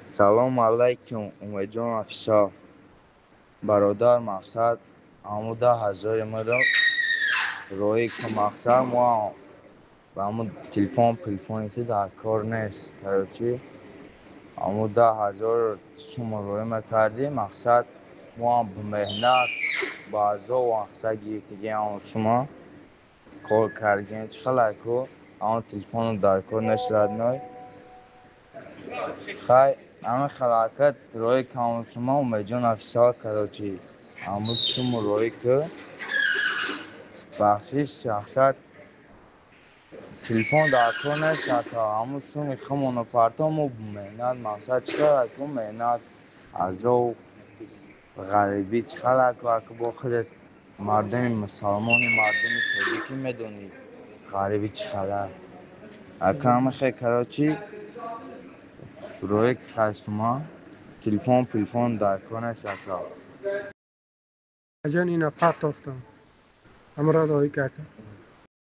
Салом алайкум, Умедҷон Офисал. Бародар, мақсад, ҳамун 10 000-и маро роҳӣ ки, мақсад, мо ба ҳамун телефон пилфони ту дар кор нест. Короче, ҳамун 10 000 сума роҳӣ мекардӣ, мақсад, мо ҳам ба меҳнат, ба азоб, мақсад, гирифтагӣ ҳамун сума кор кардем. Чӣ хелай ку, ҳамун телефону дар кор нест, родной. Хай, ҳамин халакат роҳӣ ки ҳамун сума, Умедҷон Офисал. Короче, ҳамун суму роҳӣ ки, бахшиш, мақсад, телефон дар кор нест, ака. Ҳамун суми хумону парто, мо меҳнат, мақсад, чӣ хелай ку, меҳнат, азоб, ғарибӣ, чӣ хелай ку, ака, бо худат мардуми мусалмони, мардуми тоҷикӣ медонӣ ғарибӣ чӣ хелай, ака. Ҳамин хел, короче, роҳӣ ки, хай, сума, телефон пилфон дар кор нест, ака. Ҷон, ина партофтам, ҳамро роҳӣ кард.